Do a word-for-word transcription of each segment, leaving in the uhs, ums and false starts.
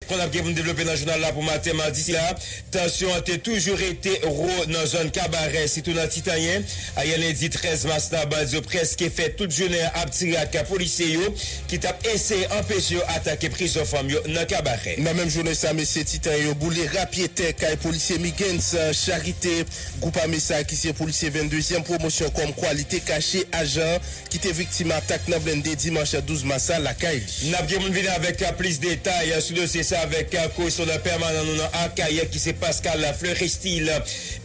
Kon n ap gen pou n devlope nan jounal la pou maten madi sila, tansyon an te toujou rete wo nan zòn Kabarè, sitou nan Titanyen. Ayè lendi trèz mas la, bandi yo prèske fè tout jounen an ap tire ak polisye yo ki t ap eseye anpeche yo atake prizon fanm yo nan Kabarè. Nan menm jounen sa, mesye Titanyen yo boule rapyetè kay polisye Migens Charite. Gwoup ame sa a ki se polisye venndezyèm pwomosyon kòmkwa li te kache ajan ki te viktim atak nan blende dimanch douz mas la lakay li. N ap gen pou n vini avèk plis detay sou dosye sa avèk korespondan pèmanan nou nan Akayè ki se Pascal Fleurestil.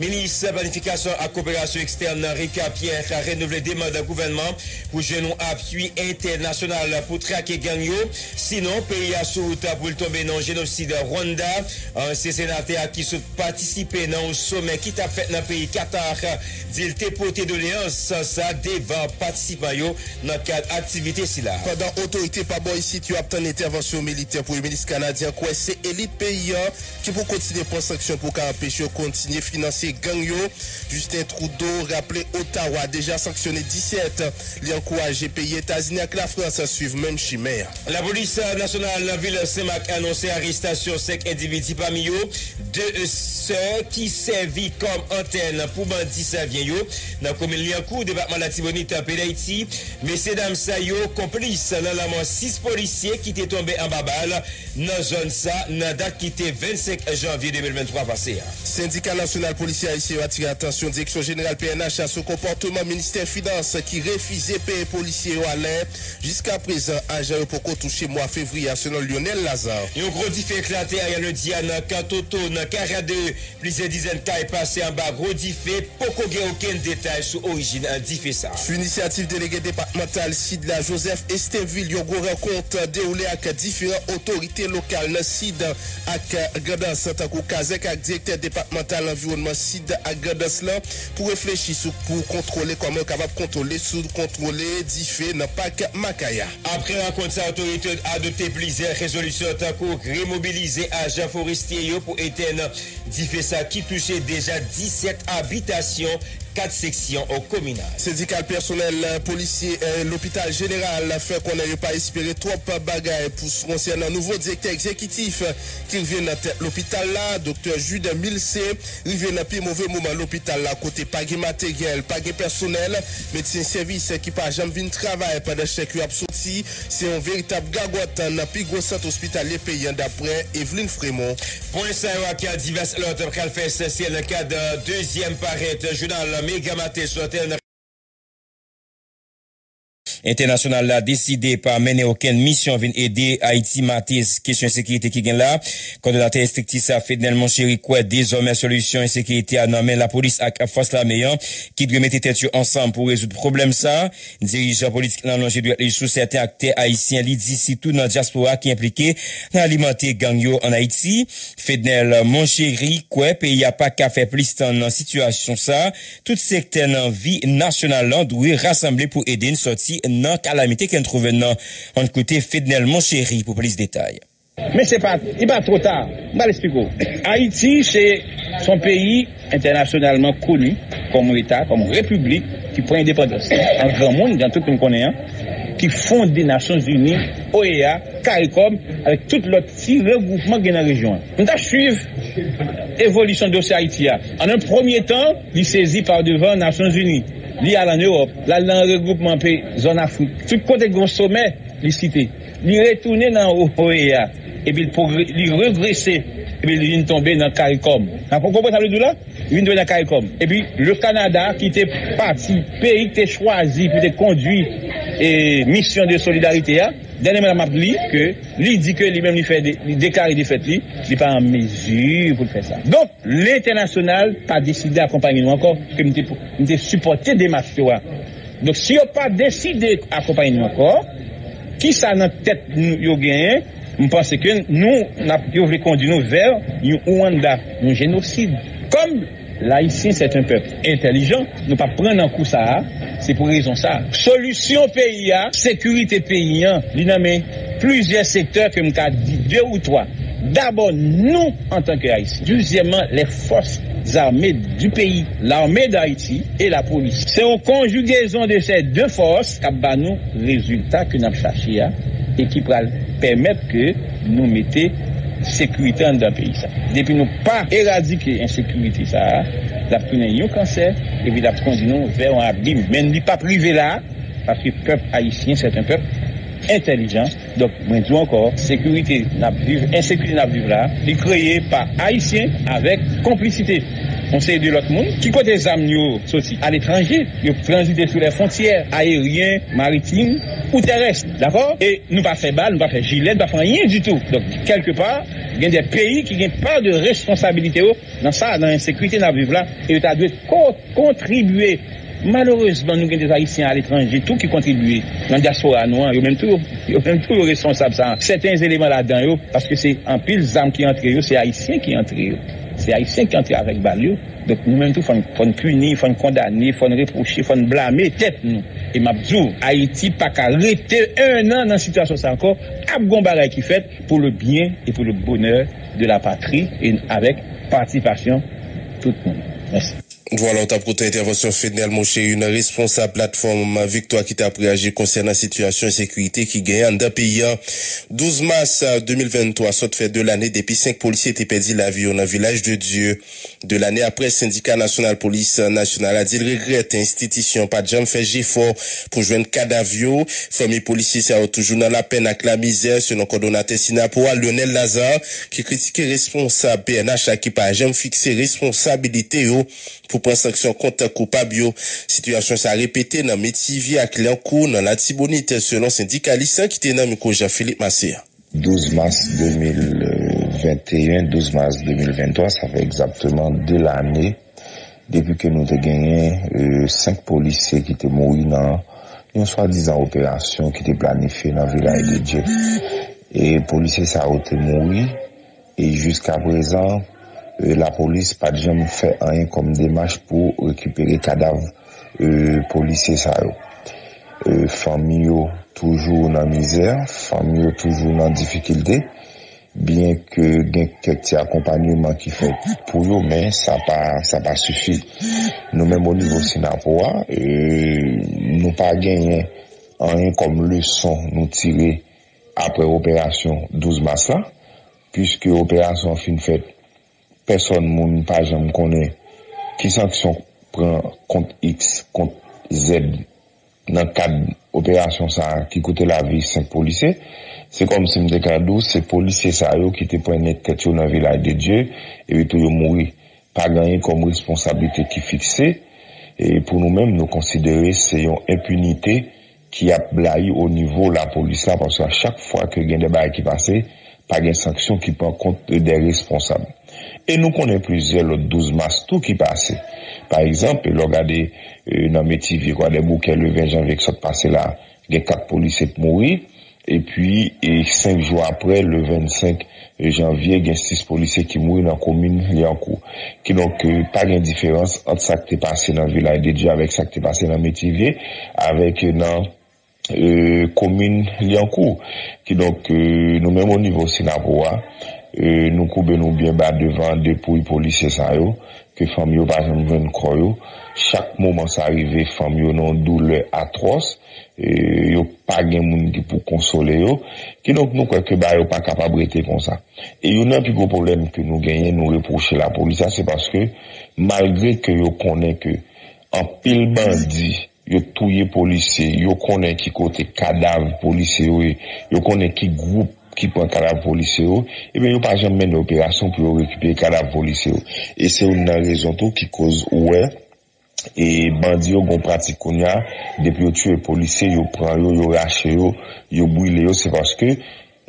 Minis Planifikasyon ak Koperasyon Ekstèn Ricard Pierre renouvle demann gouvènman pou jwenn yon apui entènasyonal pou trake gang yo. Sinon, peyi a sou wout pou l tonbe nan yon jenosid Rwanda. Ansyen senatè a ki sot patisipe nan yon somè ki t ap fèt nan peyi Katar, di l te pote doleyans sa devan patisipan yo nan kad aktivite sila. Pandan otorite pa bò isit yo ap tann entèvansyon militè, premye minis kanadyen kwè se elit peyi an ki pou kontinye pran sanksyon pou ka anpeche yo kontinye finanse gang yo. Justin Trudeau raple Ottawa deja sanksyone disèt. Li ankouraje peyi Etazini ak Lafrans swiv menm chimen an. Lapolis nasyonal nan vil Senmak anonse arestasyon senk endividi, pami yo de sè ki sèvi kòm antèn pou bandi savyen yo nan komin Lyankou, depatman Latibonit, peyi Dayiti. Mesye dam sa yo konplis nan lanmò sis polisye ki te tonbe anba bal nan zòn sa nan dat ki te vennsenk janvye de mil venntwa pase a. Sendika Nasyonal Polisye Ayisyen yo atire atansyon Direksyon Jeneral P N H a sou konpòtman Ministè Finans ki refize peye polisye yo alè. Jiskaprezan, ajan yo poko touche mwa fevriye a, selon Lionel Lazarre. Yon gwo dife eklate ayè lendi a nan Kantoto, nan Karade. Plizyè dizèn kay pase anba gwo dife, poko gen okenn detay sou orijin dife sa a. Sou inisyativ delege depatmantal Sid la, Joseph Estévil, yon gwo rankont dewoule ak diferan otorite lokal nan Sid ak Grandans, tankou Kazèk ak direktè depatmantal anviwònman Sid ak Grandans lan, pou reflechi sou, pou kontwole kòman yo kapab kontwole, sou kontwole dife nan pak Makaya. Apre rankont sa, otorite yo adopte plizyè rezolisyon, tankou remobilize ajan forestye yo pou etèn dife sa ki touche deja disèt abitasyon kat seksyon kominal. Sendikal pèsonèl polisye, eh, lopital jeneral fè konnen yo pa espere twòp bagay pou, konsènan nouvo direktè egzekitif ki rive nan tèt lopital la, Doktè Jude Milcé, rive nan pi move moman lopital la, kote pa gen materyèl, pa gen pèsonèl, medsen sèvis ki pa janm vin travay pandan chèk yo ap soti. Se yon veritab gagòt nan pi gwo sant ospitalye peyi an, daprè Evelyn Fremont. Pwen sa yo ak divès lòt pral fè esansyèl nan kad dezyèm parèt jounal Mega Maten sou antèn. Entènasyonal la deside pa mennen okenn misyon vin ede Ayiti maten. Kesyon ensekirite ki gen la, kòdonatè estrikti sa, Fednel Monchéry, kwè dezòmè solisyon ensekirite a nan men lapolis ak fòs lame an, ki dwe mete tèt yo ansanm pou rezoud pwoblèm sa. Dirijan politik lan lonje dwèt li sou sèten aktè ayisyen, li di sitou nan dyaspora ki enplike nan alimante gang yo ann Ayiti. Fednel Monchéry kwè peyi a pa ka fè plis tann nan sitiyasyon sa. Tout sektè nan vi nasyonal lan dwe rasanble pou ede n sòti nan kalamite ke n twouve n nan. Ann koute Fednel Monchéry pou plis detay. Men se pa, li pa twò ta. M pral eksplike w. Ayiti se, se yon peyi entènasyonalman koni kòm yon eta, kòm yon repiblik ki pran endepandans. An granmoun, jan tout moun konnen an, ki fonde Nasyonzini, O E A, CARICOM, avèk tout lòt ti regwoupman ki gen nan rejyon an. Nou t ap swiv evolisyon dosye Ayiti a. An nan premye tan, li sezi pa devan Nasyonzini. Li al ann Ewòp, l al nan regwoupman peyi zòn Afrik. Tout kote gen yon somè, li site. Li retounen nan O E A, epi l pwogre-, li regrese, epi li vin tonbe nan CARICOM. N ap konprann sa m vle di w la? Li vin tonbe nan CARICOM. Epi, le Canada, ki te pati, peyi ki te chwazi pou te kondui, e, misyon de solidarite a, dènyèman m ap li ke li di ke li menm li fè de-, li deklare defèt li, li pa an mezi pou l fè sa. Donk, lentènasyonal pa deside akonpaye nou ankò, ke m te, m te sipòte demach yo a. Donk, si yo pa deside akonpaye nou ankò, kisa nan tèt nou yo genyen? M panse ke nou, n ap, yo vle kondui nou vè yon Rwanda, yon jenosid. Kòm Layisyen, c'est un peuple intelligent, nou p ap pran nan kou sa a, se pou rezon sa a. Solisyon peyi a, sekirite peyi an, li nan men plizyè sektè ke m ka di de ou twa. Dabò, nou, antanke Ayisyen. Dezyèmman, les forces armées du pays, l'armée d'Haïti et la police. Se yon konjigezon de ces deux forces k ap ba nou rezilta ke n ap chache a e ki pral pèmèt ke nou mete sekirite anndan peyi sa. Depi nou pa eradike ensekirite sa a, l ap tounen yon kansè, epi l ap kondui nou vè yon abim. Men li p ap rive la a, paske pèp ayisyen, se yon pèp entèlijan. Donk, mwen di w ankò, sekirite n ap viv, ensekirite n ap viv la, li kreye pa Ayisyen avèk konplisite yon seri de lòt moun. Ki kote zam yo soti? Aletranje. Yo tranzite sou lè fwontyè ayeryen, maritim ou terès. Dakò? E nou pa fè bal, nou pa fè jilèt, nou pa fè anyen ditou. Donk, kèlkepa, gen de peyi ki gen pa de responsabilite yo nan sa, nan ensekirite n ap viv la, e yo ta dwe ko-, kontribye. Malerezman, nou gen de Ayisyen aletranje tou ki kontribye nan dyaspora nou an. Yo menm tou, yo, yo menm tou, yo responsab sa. Sèten eleman ladan yo, paske se anpil zam ki antre yo, se Ayisyen ki antre yo. Se Ayisyen ki antre avèk bal yo. Donk, nou menm tou, fò n, fò n pini, fò n kondane, fò n repwoche, fò n blame tèt nou. E m ap di w, Ayiti pa ka rete en an nan sitiyasyon sa ankò. Ap gon bagay ki fèt pour le bien et pour le bonheur de la patrie e avèk patisipasyon tout moun. Mèsi. Vwala, w t ap koute entèvansyon Fednel Mouche, youn nan responsab platfòm Viktwa ki t ap reyaji konsènan sitiyasyon ensekirite ki genyen anndan peyi a. Douz mas de mil venntwa sot fè de lane depi senk polisye te pèdi lavi yo nan Vilaj de Dye. De lane apre, Sendika Nasyonal Polis Nasyonal la di l regrèt enstitisyon pa t janm fè jefò pou jwenn kadav yo. Fanmi polisye sa yo toujou nan lapenn ak lamizè, selon kòdonatè Synapoha, Lionel Lazarre, ki kritike responsab P N H la ki pa janm fikse responsabilite yo pou pran sanksyon kont koupab yo. Sitiyasyon sa repete nan Metivye ak Lyankou, nan Latibonit, selon sendikalis ki te nan mikwo Jean Philippe Massé a. Douz mas de mil venteyen, douz mas de mil venntwa, sa fè egzakteman de lane depi ke nou te genyen, e, senk polisye ki te mouri nan yon swadizan operasyon ki te planifye nan Vilaj de Dye. E polisye sa yo te mouri, e jiska prezan, e, lapolis pa t janm fè anyen kòm demach pou rekipere kadav, e, polisye sa yo. E, fanmi yo toujou nan mizè, fanmi yo toujou nan difikilte, byen ke gen kèk ti akonpanyeman ki fèt pou yo, men sa pa, sa pa sifi. Nou menm o nivo Synapoha, e, nou pa genyen anyen kòm leson nou tire apre operasyon douz mas la, piske operasyon an fin fèt, pèsòn moun pa janm konnen ki sanksyon pran kont X, kont Z nan kad operasyon sa a ki koute lavi senk polisye. Se kòmsi m te ka di w, se polisye sa yo ki te pran nèg tèt yo nan Vilaj de Dye, epi tou yo mouri. Pa gen anyen kòm responsablite ki fikse, e pou nou menm, nou konsidere se yon enpinite ki ap blayi o nivo lapolis la, paske a chak fwa ke gen de bagay ki pase, pa gen sanksyon ki pran kont de responsab. E nou konnen plizyè lòt douz mas tou ki pase. Pa egzanp, lè w gade, e, nan Metivye, Kwadèboukè, le ven janvye ki sot pase la, gen kat polisye k mouri, epi, e, senk jou apre, le vennsenk janvye, gen sis polisye ki mouri nan komin Lyankou. Kidonk, e, pa gen diferans ant sa k te pase nan Vilaj de Dye avèk sa k te pase nan Metivye, avèk, e, nan, e, komin Lyankou. Kidonk, e, nou menm o nivo Synapoha, e, nou koube nou byen ba devan depouy polisye sa yo, ke fanmi yo pa janm jwenn kò yo. Chak moman sa rive, fanmi yo nan yon doulè atwòs, e, yo pa gen moun ki pou konsole yo. Kidonk, nou kwè ke bagay yo pa kapab rete konsa. E youn nan pi gwo pwoblèm ke nou genyen, nou repwoche lapolis la, se paske malgre ke yo konnen ke anpil bandi, yo touye polisye, yo konnen ki kote kadav polisye yo ye, yo konnen ki gwoup ki pran kadav polisye yo, ebyen yo pa janm mennen operasyon pou yo rekipere kadav polisye yo. E se youn nan rezon tou ki koz ou wè, e bandi yo gon pratik kounye a, depi yo tiye polisye, yo pran yo, yo rache yo, yo brile yo, se paske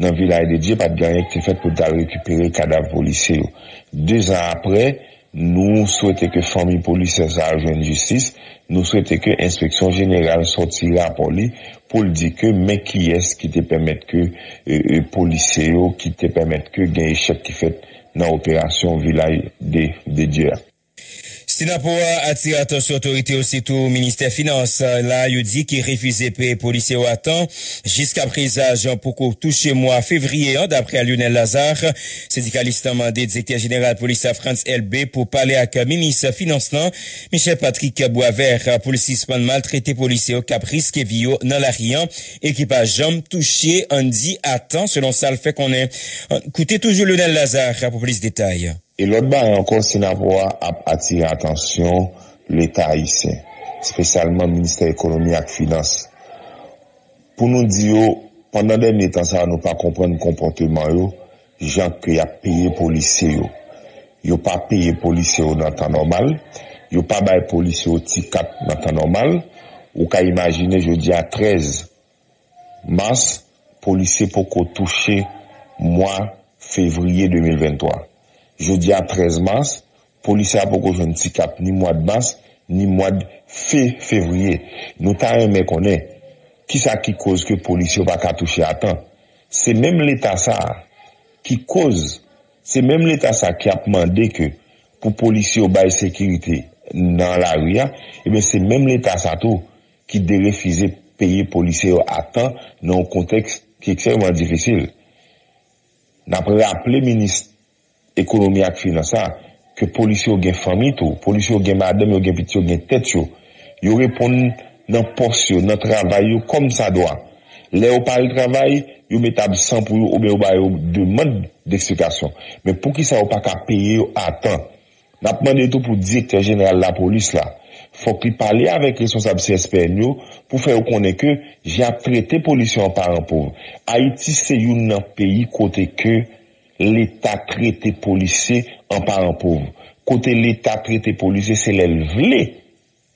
nan Vilaj de Dye pa t gen anyen ki te fèt pou t al rekipere kadav polisye yo. Dezan apre, nou swete ke fanmi polisye sa a jwenn jistis, nou swete ke Enspeksyon Jeneral sòti rapò li pou l di ke men kiyès ki te pèmèt ke, e, e, polisye yo, ki te pèmèt ke gen echèk ki fèt nan operasyon Vilaj de, de Dye a. Sinapo a atire atansyon otorite yo, sitou ministè finans la, yo di ki refize peye polisye yo a tan jiska prezan poko touche mwa fevriye an, daprè Lionel Lazarre. Sendikalis lan mande direktè jeneral polis la, Frantz Elbé, pou pale ak minis finans lan, Michel Patrick Boisvert, pou l sispann maltrete polisye yo k ap riske vi yo nan lari an e ki pa janm touche Andy a tan, selon sa l fè konnen. Koute toujou Lionel Lazarre pou plis detay. E lòt bagay ankò, Sinapo a ap atire atansyon Leta ayisyen, espesyalman Ministè Ekonomi ak Finans, pou nou di yo, pandan dènye tan sa a, nou pa konprann konpòteman yo, jan ke y ap peye polisye yo. Yo pa peye polisye yo nan tan nòmal, yo pa bay polisye yo ti kat nan tan nòmal. Ou ka imajine, jodi a trèz mas, polisye poko touche mwa fevriye de mil venntwa. Jodi a trèz mas, polisye a poko jwenn ti kat ni mwa de mas, ni mwa de fe fevriye. Nou ta renmen konnen kisa ki koz ke polisye yo pa ka touche a tan. Se menm Leta sa a ki koz, se menm Leta sa a ki ap mande ke pou polisye yo bay sekirite nan lari a, ebyen se menm Leta sa tou ki derefize peye polisye yo a tan nan yon kontèks ki ekstrèmman difisil. N ap raple minis ekonomi ak finans la ke polisye yo gen fanmi tou, polisye yo gen madanm yo, gen pitit yo, gen tèt yo. Yo reponn nan pòs yo, nan travay yo kòmsadwa. Lè yo pa al travay, yo mete absan pou yo oubyen yo ba yo demann deksplikasyon. Men poukisa yo pa ka peye yo a tan? N ap mande tou pou direktè jeneral lapolis la, fòk li pale avèk responsab C S P N yo pou fè yo konnen ke jan y ap trete polisye an paran pov. Ayiti se youn nan peyi kote ke Leta trete polisye an paran pov. Kote Leta trete polisye, se lè l vle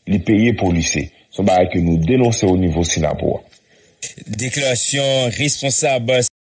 li peye polisye. Se yon bagay ke nou denonse o nivo Sinapo a. Deklarasyon responsab